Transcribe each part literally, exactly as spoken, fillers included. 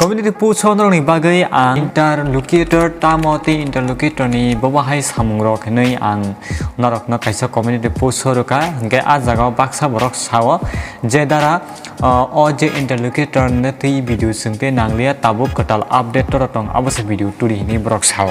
Community post o norokni bagwi ang interlocutor tamo tei interlocutor ni bobo hai samung rok hinwi ang norokno kaisa community post o rwkha, hinkhe ah jagao baksa borok sao je dara, uh, o je interlocutor no twi video chwng tei nangliya, tabuk kwtal update oro tong, abo se video tuli hinwi borok sao.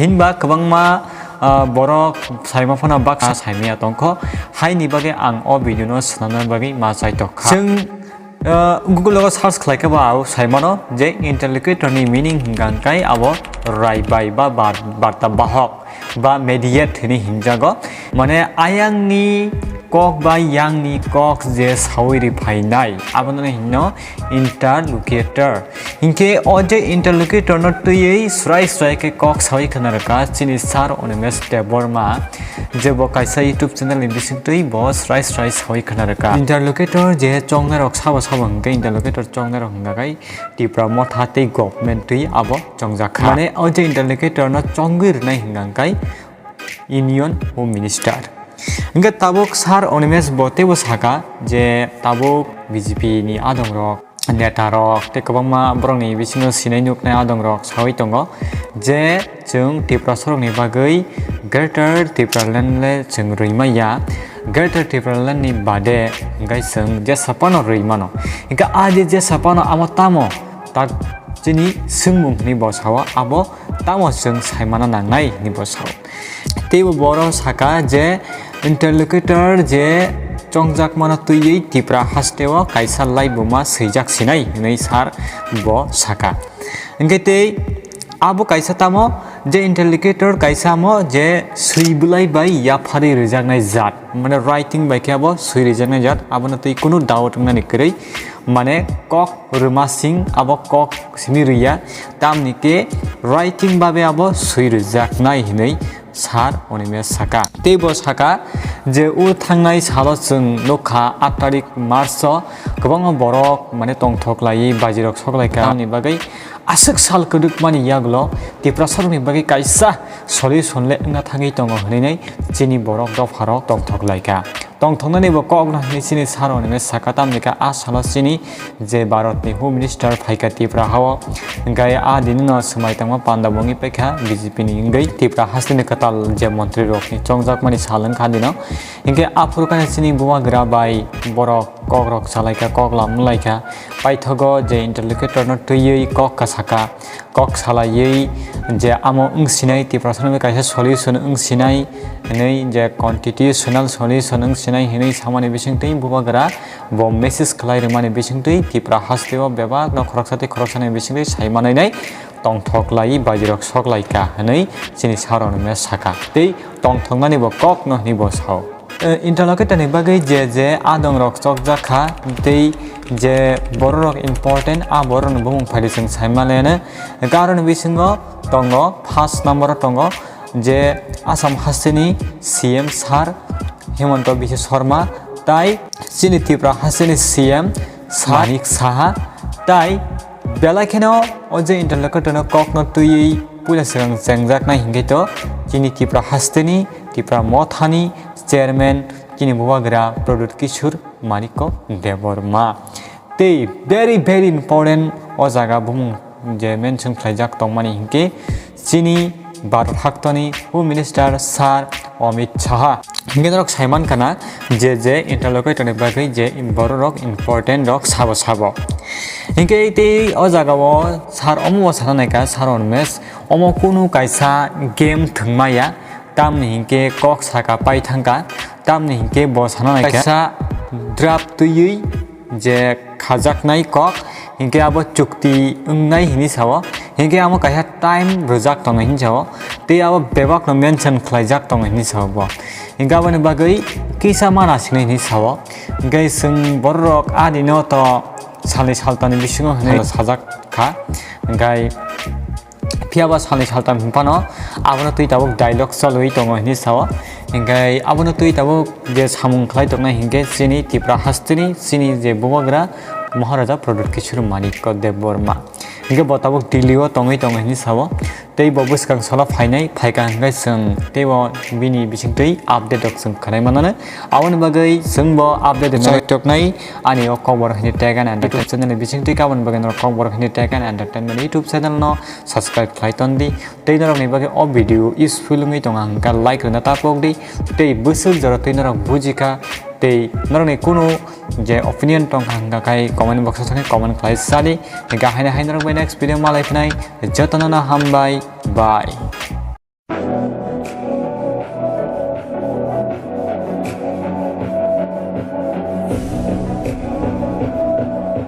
Hinba kwbangma, uh, borok saima phano baksa saimaya tongkho, haini bagwi ang o video no swnamna bagwi ma chaitok kha. Chwng Uh, Google o search khlai khe bo ang sai mano je interlocutor ni meaning hwnkha khe abo raibai ba bar-, barta bahok ba mediate hinwi hinjago. Mane ayang ni kok ba yang ni kok je sawi ri phainai, abono hinno interlocutor. Hinkhe o je interlocutor no twiwi swrai swrai khe kok sawi khna rwkha chini sir Animesh Debbarma. Je bo kaisa YouTube channel ni bisingtwi bo srai srai sawi khna rwkha. Interlocutor je chongnai rok sabo sabo hwnkhe interlocutor chongnai rok hwnkha khe Tipra Motha tei government twi abo chongjak kha. Mane o je interlocutor no chongwi rwnai hwnkha khe Union Home Minister. Hwnkhe tabuk sir Animesh bo teibo saka je tabuk B J P ni adong rok, neta rok tei kwbangma borokni bisingo sinai nuknai adong rok sawi tongo je chwng Tiprasa rokni bagwi Greater Tipraland le chwng rwi manya, Greater Tipraland ni bade hwnkhe chwng jesa phano rwi mano. Hwnkhe a je jesa phano amo tamo tak chini swngmung hinwi bo sao, abo tamo chwng saimana nangnai hinwi bo sao. Teibo borok saka je interlocutor je chongjakmano twiwi Tipra hasteo kaisa laibuma swijak sinai hinwi sir bo saka. Hinkhe tei abo kaisa tamo je interlocutor kaisa amo je swi bwlai bai yapharwi rwjaknai jat, mane writing bai khe abo swi rwjaknai jat, abono twi kunu doubt wngnani kwrwi, mane kok rwmasing abo kok simi rwya, tamni khe writing babe abo swi rwjaknai hinwi sir Animesh saka. Teibo saka je o thangnai salo chwng nukha aat tarik March o kwbangma borok mane tongthok laiwi bajirok sok laikha. Tamni bagwi aswk sal kwdwkmani yagulo Tiprasa rokni bagwi kaisa solution le wngna thangwi tongo hinwi chini borok dopharok tongthok laikha. Tongthoknani bo kok no hinwi chini sir Animesh saka, tamni khe a salo chini je Bharat ni Home Minister phaikha Tipra hao, hinkhe a dini no swmai tangma panda bo wngwi paikha B J P ni wngwi Tipra haste ni kwtal je montri rok ni chongjakmani sal wngkha dino. Hinkhe aphuru khe chini bubagra bai borok kok rok salaikha, kok lam wnglaikha, paithogo je interlocutor no twiwi kok kasaka. Kok salaiwi je amo wngsinai Tiprasa no kaisa solution wngsinai hinwi je constitutional solution wngsinai hinwi samani bisingtwi bubagra bo message khlai rwmani bisingtwi Tipra hasteo bebak no khoroksa tei khoroksani bisingtwi sai manwi nai tongthok lai bajirok sok lai kha hinwi chini sir Animesh saka tei tongthoknani bo kok no hinwi bo sao. Eh, interlocutor ni bagwi je je adong rok chokjak kha tei je borok rok important, a borok ni bumung phaidi chwng sai manliya no. Hwnkhe aroni bisingo tongo, first number o tongo je Assam haste ni C M sir Himanta Biswa Sarma, tai chini Tripura haste ni C M sir Manik Saha, tai belai kheno o je interlocutor no kok no twiwi puila swkang chengjaknai hinkhe to chini Tripura haste ni Tripura Motha ni chairman chini bubagra Pradyot Kishore Manikya Debbarma. Tei very, very important o jaga bumung je mention khlaijak tongmani hinkhe chini Bharat haktoni Home Minister Sir Amit Shah. Hinkhe norok saiman khana je je interlocutor ni bagwi je borok rok important rok sabo sabo. Hinkhe tei o jaga o sir omo bo sana naikha, Sir Animesh, omo kunu kaisa game thwngmaya, tamni hinkhe kok saka pai thangkha, tamni hinkhe bo sana naikha kaisa draft twiwi je khajaknai kok, hinkhe abo chukti wngnai hinwi sao, hinkhe amo kaisa time rwjak tongo hinwi sao, tei abo bebakno mention khlaijak tongo hinwi sao bo. Hinkhe aboni bagwi kisa mana sinai hinwi sao, hinkhe chwng borok adino to salni saltani bisingo hinwi sajak kha, hinkhe Phiya ba salni saltam hwnphano abono twi tabuk dialogue chalwi tongo hinwi sao. Hinkhe abono twi tabuk je samung khlai tongnai hinkhe chini Tripura hasteni chini je bubagra Maharaja Pradyot Kishore Manikya Debbarma. Hinkhe bo tabuk Delhi o tongwi tongo hinwi sao. Tei bo bwskang solo phainai, phaikha hwnkhe chwng tei bo bini bisingtwi update rok chwng khwnai manano. Aboni bagwi chwng bo update rok chwng toknai ani o kokborok hini tag and entertainment YouTube channel ni bisingtwi aboni bagwi norok kokborok hini tag and entertainment YouTube channel no subscribe khlai tondi. Tei norokni bagwi o video useful wngwi tongo hwnkhe like rwna ta pokdi. Tei bwswk jora twi norok bujikha tei norokni kunu je opinion tongkha hwnkha khai comment box o thangwi comment khlai sadi. Hwnkhe haino hai norok bai next video malai phinai, jotono no hambai, bye.